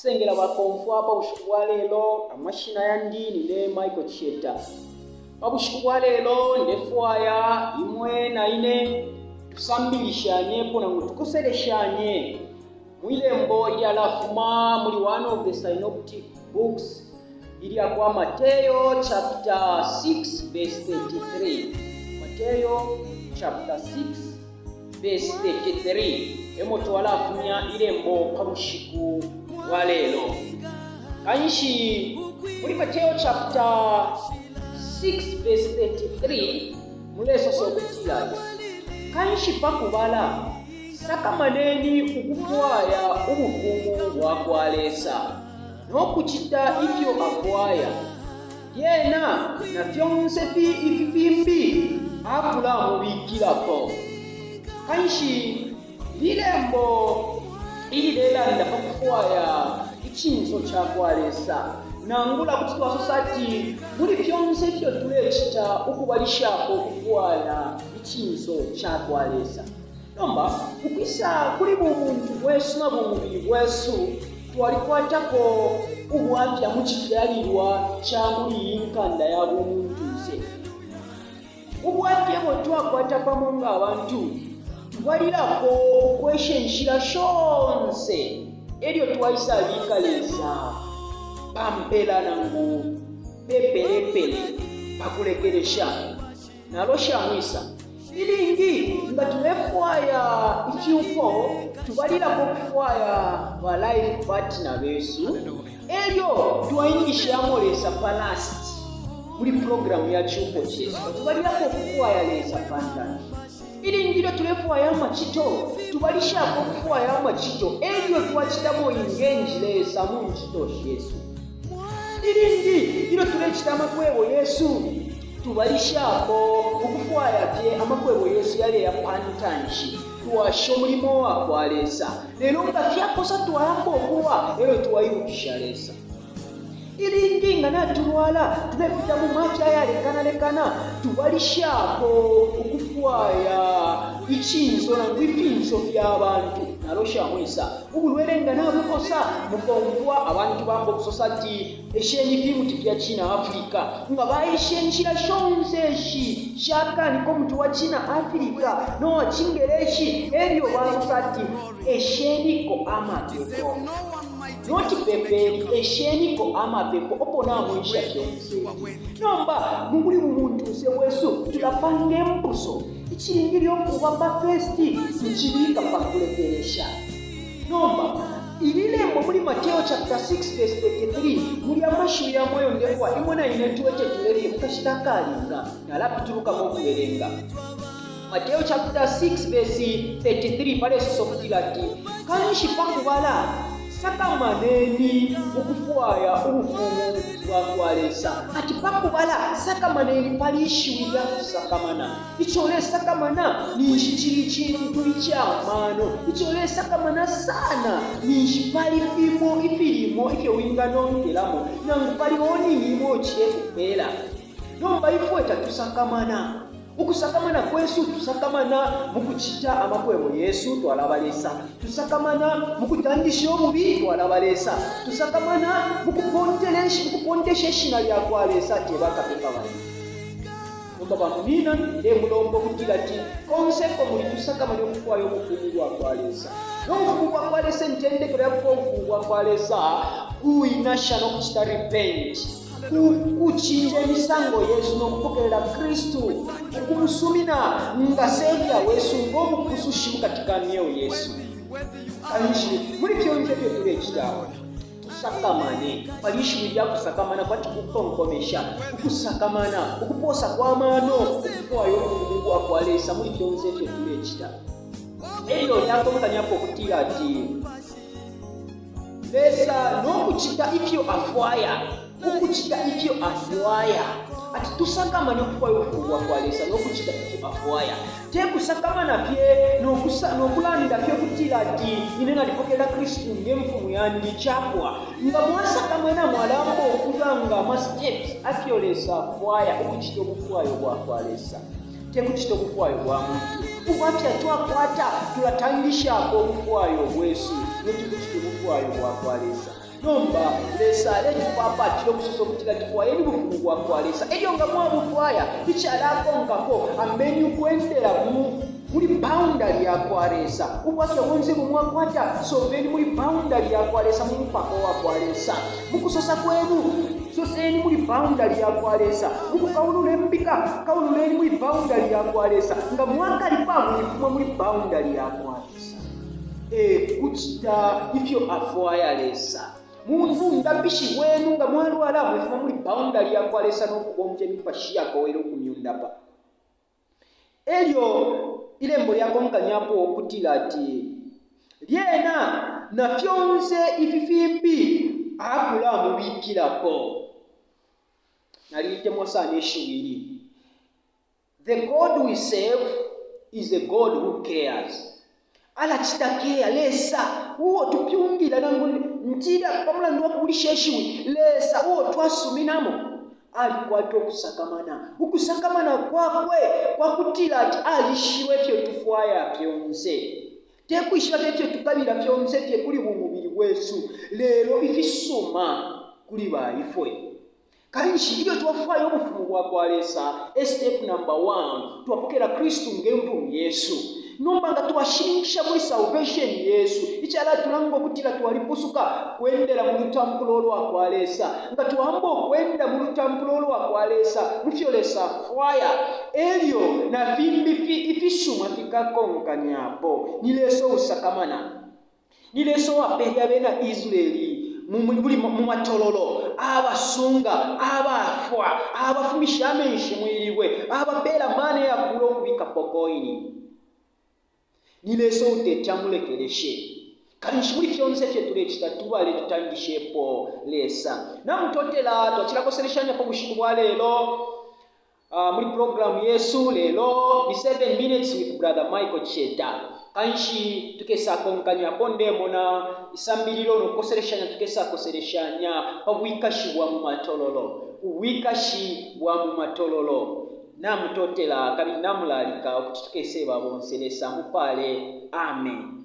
Ukusengela bakomfwa pa bushiku bwa lelo, amashina yandi nine Michael Cheta. Pa bushiku bwa lelo ndefwaya imwe na ine tusambilishanyepo nangu tukoseleshanye mwi lembo ilyalafuma muli one of the synoptic books ilya kwa Mateo chapter 6 verse 33. Mateo chapter 6 Vesi 33 emo twalafumya ilembo pa bushiku bwa lelo. Kanshi muli Mateo chapter 6 verse 33 mulesosa ukutila kanshi pa kubala sakamaneni ukufwaya ubufumu bwa kwa Lesa no kucita ifyo afwaya. Lyena na fyonse fi ifi fimbi akulamubikilapo. Kanshi lilembo ililelanda pa kufwaya icinso ca kwa Lesa, nangula kuti twasosa ati muli fyonse ifyo tulecita ukubalishapo kufwaya icinso ca kwa Lesa. Nomba ukwisa kuli bumuntu bwesu na bumubili bwesu, twalikwatako ubwafya mu cifyalilwa ca muli iyi nkanda ya bumuntunse. Ubwafya ebo twakwata pamo nga abantu, tubalilapo ukwesha inshila shonse e lyo twaisabika Lesa pa mpela nangu pe pelepele pa kulekelesha. Nalosha mwisa? Ilingi nga tulefwaya ifyupo, tubalilapo ukufwaya ba life partner besu, elyo twaingishamo Lesa pa last muli programu ya cupo cesu. Tubalilapo ukufwaya Lesa pa ntanshi. Ilingi ilyo tulefwaya amacito, tubalishapo ukufwaya amacito, elyo twacitamo engage Lesa mu ncito shesu. Ilingi ilyo tulecita amakwebo yesu, Tubalishapo ukufwaya fye amakwebo yesu yaleya pa ntanshi, twasha umulimo wa kwa Lesa. Lelo nga fyakosa twayamba ukuwa, e lyo twaibukisha Lesa. Ilingi nga natulwala, tulepita mu mafya ayalekanalekana, tubalishapo ukufwaya icinso nangu ifinso fya bantu. Nalosha mwisa? Ubulwele nga nabukosa, mukomfwa abantu bamba ukusosa ati, Esheni ifimuti fya cina Afrika. Nga baesha inshila shonse ishi shakanika umuti wa cina Afrika no wa ciNgeleshi, e lyo basosa ati, Esheniko amapepo. Not pepeni, esheniko amapepo opo namwesha fyonse ifi. Nomba, muli bumuntunse bwesu tulapanga impuso. Icilingile ukuba pa first tucibika pa kulekelesha. Nomba, ili lembo muli Mateo chapter 6 verse 33 muli amashiwi yamo ayo ndefwaya imwe na ine twetetule fye mu kashita akalinga. Nalapitulukamo ukubelenga. Mateo chapter 6 verse 33 palesosa ukutila ati, Kanshi pa kubala sakamaneni ukufwaya ubufumu bwa kwa Lesa. Ati pa kubala sakamaneni pali ishiwi lya kusakamana. Ico ulesakamana ninshi cili cintu ica mano. Ico ulesakamana sana ninshi pali fimo ifilimo ifyo winganonkelamo nangu pali warning imo cilekupela. Nomba ifwe tatusakamana. Ukusakamana kwesu tusakamana mu kucita amakwebo yesu, twalaba Lesa. Tusakamana mu kutangisha ububi, twalaba Lesa. Tusakamana mu kupontesha ishina lya kwa Lesa, te bakapepa bambi. Nomba bamunyina, ndemulomba ukutila ati konse uko muli tusakamane ukufwaya ubufumu bwa kwa Lesa. No bufumu bwa kwa Lesa, intendekelo ya kufwaya ubufumu bwa kwa Lesa kuinasha no kucita repent, kucinja imisango yesu no kupokelela Kristu, ukumusumina nga Savior wesu, ngo mupusushi mukati ka myeo yesu. Kanshi muli fyonse ifyo tulecita, Tusakamane. Pali ishiwi lya kusakamana kwati kukonkomesha, ukusakamana, ukupoosa kwa mano, ukufwaya ubufumu bwa kwa Lesa muli fyonse ifyo tulecita. E lyo lyakonkanyapo ukutila ati, Lesa no kucita ifyo afwaya, ukucita ifyo afwaya. Ati tusakamane ukufwaya ubufumu bwa kwa Lesa no kucita ifyo afwaya. Te kusakamana fye no kulanda fye ukutila ati ine nalipokelela Kristu nge Mfumu yandi, capwa. Nga mwasakamana mwalamba ukulanga ama steps afyo Lesa afwaya ukucita ubufwayo bwa kwa Lesa, te kucita ubufwayo bwa muntu. Ubwafya twakwata, tulatangishako ubufwayo bwesu not kucita ubufwayo bwa kwa Lesa. Nomba Lesa aletupapatila ukusosa ukutila tufwayeni ubufumu bwa kwa Lesa. Elyo nga mwabufwaya, icalakonkapo ambeni ukwendela mu muli boundary ya kwa Lesa. Ubwafya bonse ubo mwakwata, solveni muli boundary ya kwa Lesa, mu mupaka wa kwa Lesa. Mu kusosa kwenu, soseni muli boundary ya kwa Lesa. Mu kukaulula impika, kaululeni muli boundary ya kwa Lesa. Nga mwakalipa, mwifuma muli boundary ya kwa Lesa. E kucita ifyo afwaya Lesa. Mu bundapishi bwenu, nga mwalwala, mwifuma muli boundary ya kwa Lesa no kubomfya imipashi yakowela ukumyundapa. Elyo ilembo lyakonkanyapo ukutila ati, Lyena na fyonse ifi fimbi akulamubikilapo. Nalitemwa sana ishiwi ili. The God we serve is a God who cares. Alacita care, Lesa uo tupyungila, nangu ntila pa mulandu wa kubulisha ishiwi, Lesa uo twasuminamo alikwata ukusakamana. Ukusakamana kwakwe kwa kutila ati alishiba ifyo tufwaya fyonse. Te kwishiba fye ifyo tukabila fyonse fye kuli bumubili bwesu, lelo ifisuma kuli baifwe. Kanshi ilyo twafwaya ubufumu bwa kwa Lesa, e step number 1, twapokela Kristu nge Mfumu yesu. Nomba nga twashininkisha muli salvation yesu, icalatulanga ukutila twalipusuka, kwendela mu lutampulo ulwa kwa Lesa. Nga twaamba ukwenda mu lutampulo ulwa kwa Lesa, mu fyo Lesa afwaya, elyo na fimbi ifisuma fikakonkanyapo. Ni Lesa uusakamana. Ni Lesa uwapeele abena Israele mu matololo, abasunga, abaafwa, abafumisha amenshi mwi libwe, abapeela mana iyakubula ukubikapo koini. Ni Lesa uuteti amulekeleshe. Kanshi muli fyonse ifyo tulecita tubale tutangishepo Lesa. Namutotela, twacilakoseleshanya pa bushiku bwa lelo. Uh, muli programu yesu lelo ni 7 minutes with brother Michael Cheta. Kanshi tukesakonkanyapo ndemona isambililo no kukoseleshanya tukesakoseleshanya pa bwikashi bwa mu matololo. Ubwikashi bwa mu matololo. Namutotela kabili namulalika ukuti tukeseba bonse. Lesa amupale. Amen.